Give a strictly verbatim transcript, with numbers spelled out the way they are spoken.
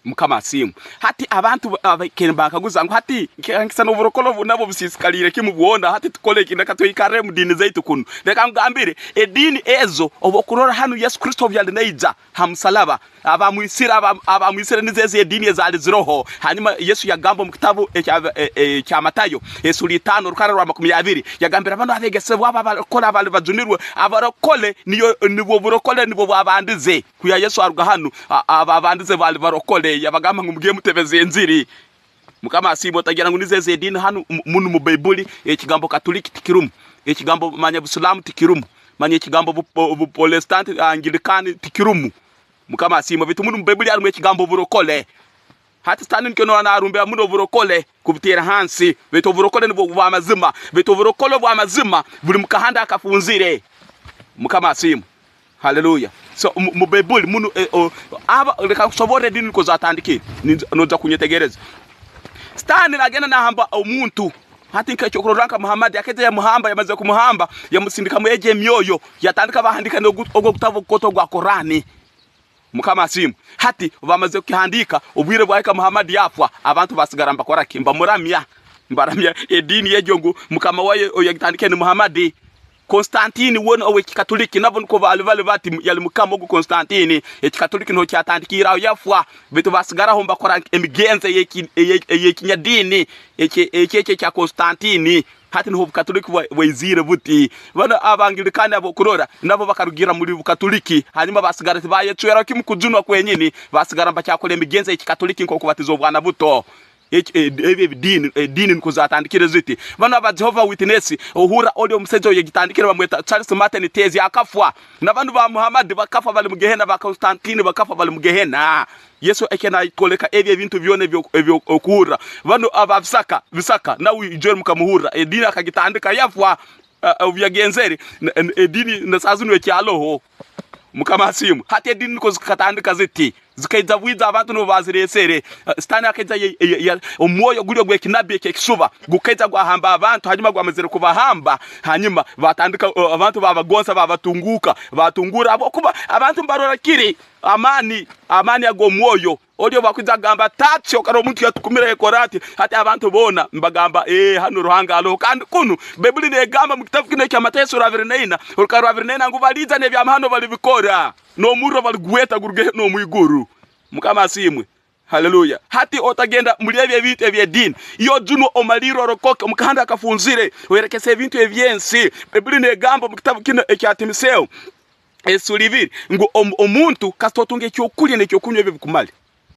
Mukama asiimwe. Hati abantu ba-, aba-, kiri bankaguza ngu, "Hati, nke-, nkisa n'oburokole obu nabwo busiisikaliire kimu bwona, hati tukole ki? Leka twikale omu diini zaitu kunu." Leka nkugambire, ediini ezo, obu okurora hanu Yesu Kristo obu yali naija ha musaraba, abamwisire, aba-, abamwisire nizo ezo ediini ezaali ziroho. Hanyuma Yesu yagamba omu kitabu ekya, e-, e-, ekya Matayo, esura itaano, orukara rwa makumi abiri, yagambira banu abeegesebwa abo abarokole abaali bajunirwe, abarokole niyo, nibwo burokole, nibwo bwabandize. Kuya Yesu aruga hanu, a-, aba-, abandize baali barokole, yabagamba ngu, "Mugende mutebeze enjiri." Mukama asiimwe, otagira ngu nizo ezo ediini hanu, mu-, munu mu Baibuli, ekigambo Katuliki tikirumu. Ekigambo manya Busiramu tikirumu. Manya ekigambo bu-, bu-, Bupolesitanti, Angirikaani tikirumu. Mukama asiimwe, baitu munu mu Baibuli harumu ekigambo burokole. Hati Sitaani nikyo noora naarumbira muno oburokole kubuteera hansi. Baitu oburokole nubwo bw'amazima. Baitu oburokole obw'amazima buli mu kahanda akafunzire. Mukama asiimwe. Haleluya. So, mu, mu Baibuli munu, eh, o, aba, leka nkusoborre ediini nukwo zaatandikire. Ninza, noija kunyetegereza. Sitaani naagenda naahamba omuntu. Hati nk'ekyokurorra nka Muhammad, akaija yamuhamba, yamazire kumuhamba, yamusindikamu egyo emyoyo. Yatandika bahandiika n'ogu-, ogwo ogutabu okukota ogwa Korani. Mukama asiimwe. Hati, obu bamazire kukihandiika, obwire bwahika Muhammad yafa, abantu basigara nibakora ki? Nibamuramya. Nibaramya ediini egyo ngu mukama wayo oyagitandikire ni Muhammad. Constantine weena ow'Ekikatuliki, nabo nukwo baali bali bati, yali mukama ogu Constantine. Ekikatuliki nuho kyatandikiire aho yafa. Baitu basigaraho nibakora emigenzo ey'eki-, ey'e-, ey'ekinyadiini. Eki, eki, eki ekya Constantine. Hati nuho Obukatuliki bwa-, bwaiziire buti. Banu Abangirikaani ab'okurora, nabo bakarugira muli Bukatuliki. Hanyuma basigara tibayecweraho kimu kujunwa kwenyini, basigara nibakyakora emigenzo ey'Ekikatuliki nk'okubatiza obwana buto. Eki, e-, ebi ebidiini, ediini nukwo zatandikire ziti. Banu aba Jehovah Witness, ohurra oli omusaija oyagitandikire bamweta Charles Martin Taze, akafa. Na banu ba Muhammad bakafa bali mu Gehena, ba Constantine bakafa bali mu Gehena. Yesu eki naatwoleka ebi ebintu byona ebyo, ebyo okuhurra. Banu aba Bisaka, Bisaka, nawe Joel mukamuhurra. Ediini akagitandika, yafa, a-, obu yagenzere, n-, n-, ediini na saaha zinu ekyaloho. Mukama asiimwe. Hati ediini nukwo zikatandika ziti. Zikaija bwija abantu nubo bazireesere. A, Sitaani akaija ye, ye, ye, omwoyo guli ogw'ekinabbi eky'ekisuba. Gukaija gwahamba abantu, hanyuma gwamazire kubahamba, hanyuma batandika, o, abantu babagonza, babatunguuka, batunguura, habwokuba abantu nibarora kiri amaani, amaani ag'omwoyo. Oli obu akwija kugamba ati, "Ati, kyoka omuntu yatukumire yekora ati," hati abantu boona nibagamba, "Eh, hanu Ruhanga aroho." Kandi kunu, Baibuli neegamba mu kitabu kinu ekya Matayo, sura abiri na ina, orukara rwa abiri na ina, ngu, "Baliija n'ebyamahano balibikora, n'omurro baligweta gurugeyo n'omu iguru." Mukama asiimwe. Haleluya. Hati otagenda muli ebi ebintu eby'ediini. Iyo ojunwa omaliire orokoke, omu kahanda akafunzire, oyerekese ebintu eby'ensi. Baibuli neegamba omu kitabu kinu ekya Timoseho, esura ibiri, ngu om-, omuntu kasita otunga ekyokulya n'ekyokunywa ebi bikumale.